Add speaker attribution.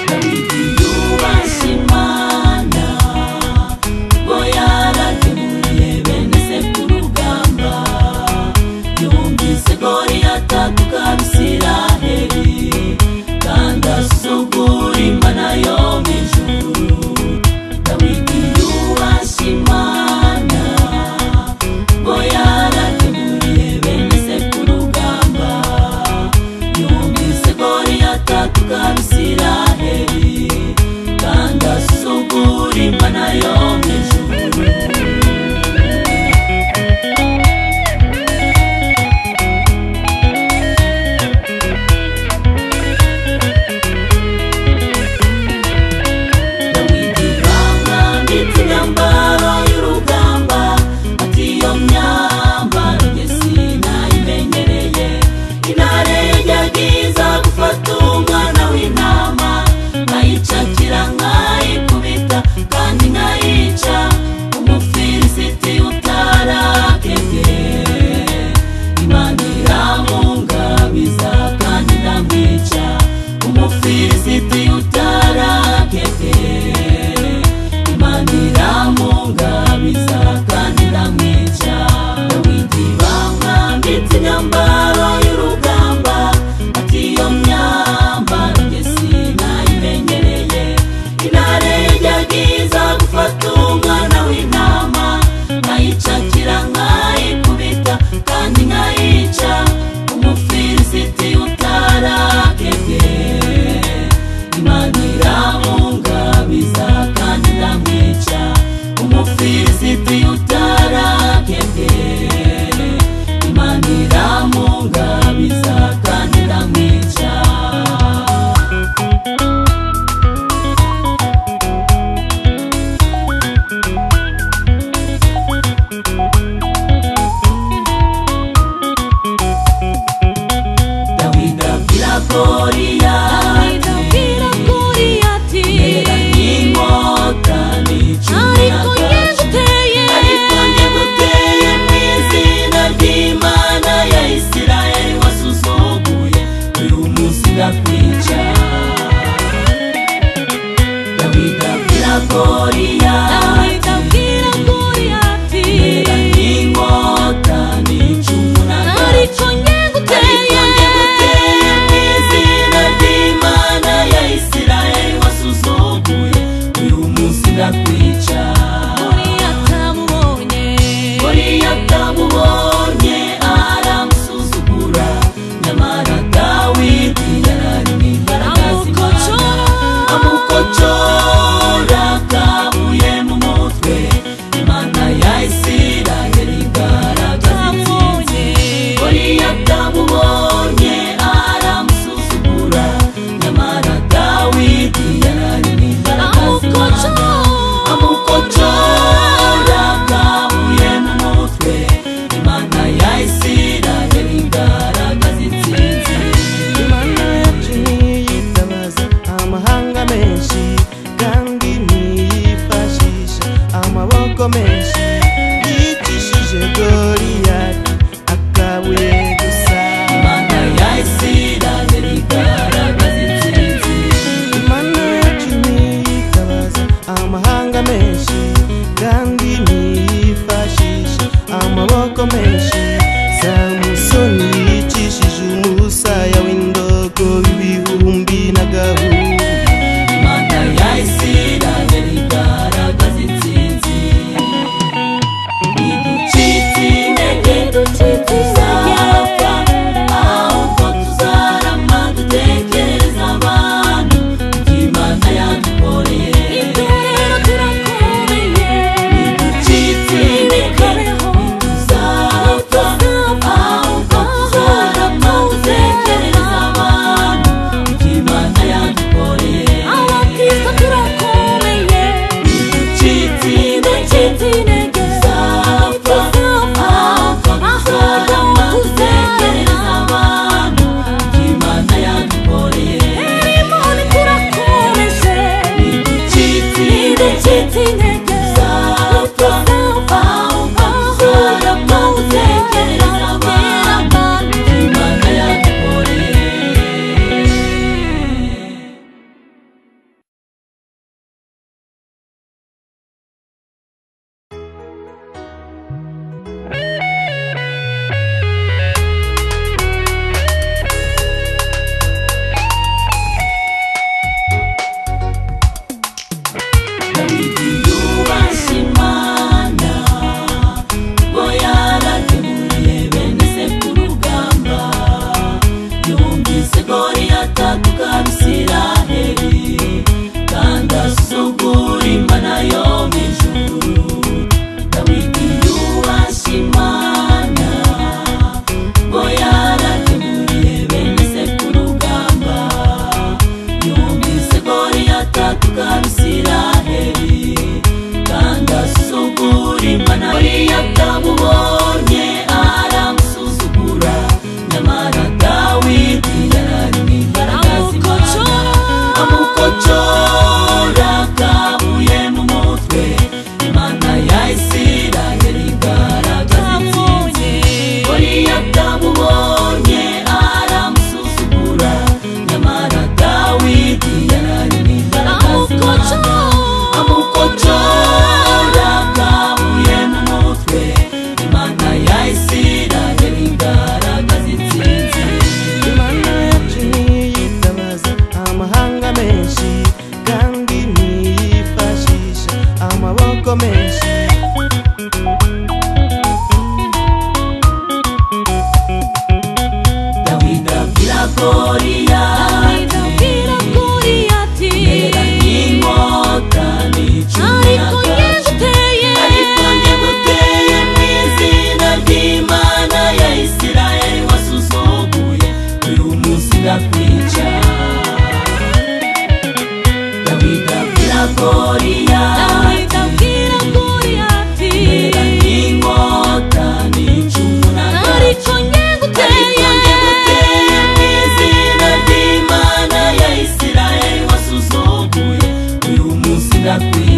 Speaker 1: Dawidi yubashye Imana, ubwo yarakemuye bene se ku rugamba. Yumvise Goliyati atuka Abisiraheli, kandi asuzugura Imana yo mu ijuru. Dawidi yubashye Imana, ubwo yarakemuye bene se ku rugamba. Yumvise Goliyati atuka Abisiraheli, kandi asuzugura Imana yo mu ijuru. Dawidi bamwambitse imyambaro y'urugamba, ati iyo myambaro njye sinayimenyereye. Intare yajyaga iza gufata umwana w'intama, nkayicakira nkayikubita kandi nkayica. Umufilisiti utarakebwe, Imana iramungabiza kandi ndamwica. Umufilisiti utarakebwe, Imana iramungabiza kandi ndamwica. Dawidi bamwambitse imyambaro y'urugamba, ati iyo myambaro njye sinayimenyereye. Intare yajyaga iza gufata umwana w'intama, nkayicakira nkayikubita kandi nkayica. Umufilisiti utarakebwe, Imana iramungabiza kandi ndamwica. Umufilisiti utarakebwe, Imana iramungabiza kandi ndamwica. Dawidi abwira Goliyati, mbera n'inkota n'icumu
Speaker 2: Ariko njye
Speaker 1: n'agacu.
Speaker 2: nguteye,
Speaker 1: Ariko njye nguteye mu izina ry'Imana ya Isiraheli wasuzuguye, uyu munsi ndakwica. Dawidi abwira
Speaker 2: Dawidi
Speaker 1: Goliyati,
Speaker 2: abwira Goliyati,
Speaker 1: mbera n'inkota n'icumu n'agacu.
Speaker 2: Ariko njye nguteye,
Speaker 1: Ariko njye nguteye mu izina ry'Imana ya Isiraheli wasuzuguye, uyu munsi ndakwica.
Speaker 2: Goliyati amubonye,
Speaker 1: Goliyati amubonye aramusuzugura, nyamara Dawidi yarari n'imbaraga z'Imana. Amukocora akabuye mu mutwe, Imana ya Isiraheli igaragaza intsinzi.
Speaker 2: amubonye,
Speaker 1: Goliyati amubonye aramusuzugura, nyamara Dawidi yarari n'imbaraga z'Imana. Amukocora akabuye mu mutwe, Imana ya Isiraheli igaragaza intsinzi.
Speaker 3: Imana yacu ntiyitabaza amahanga menshi, kandi ntiyifashisha amaboko menshi. Yicishije Goliyati akabuye gusa.
Speaker 1: Imana ya Isiraheli igaragaza intsinzi.
Speaker 3: Imana yacu ntiyitabaza amahanga menshi, kandi ntiyifashisha amaboko menshi. Samusoni yicishije umusaya w'indogobe ibihumbi n'agahumbi.
Speaker 1: Imana ya Isiraheli igaragaza intsinzi. Ntiducitse intege, tuzapfa, ahubwo tuzarama dutekereza abantu ibyo Imana yadukoreye.
Speaker 2: Itorero turakomeye,
Speaker 1: Ntiducitse intege, tuzapfa, ahubwo tuzarama dutekereza abantu ibyo Imana yadukoreye.
Speaker 2: Abakristo turakomeye,
Speaker 1: Ntiducitse intege,
Speaker 2: ducitse intege,
Speaker 1: tuzapfa, ahubwo tuzarama dutekereza abantu ibyo Imana yadukoreye.
Speaker 2: Imana turakomeje,
Speaker 1: Ntiducitse intege,
Speaker 2: ducitse intege,
Speaker 1: tuzapfa,
Speaker 3: amaboko menshi.
Speaker 1: Dawidi abwira Goliyati,
Speaker 2: Abwira Goliyati,
Speaker 1: ntera inkota n'icumu
Speaker 2: ariko njye
Speaker 1: n'agacumu.
Speaker 2: nguteye,
Speaker 1: Ariko njye nguteye mu izina ry'Imana ya Isirayeli wasuzuguye, uyu munsi ndakwica. Dawidi abwira Goliyati,
Speaker 2: Dawidi abwira Goliyati,
Speaker 1: ntera inkota n'icumu n'agacumu.
Speaker 2: ariko njye nguteye,
Speaker 1: Ariko njye nguteye mu izina ry'Imana ya Isirayeli wasuzuguye, uyu munsi ndakwica.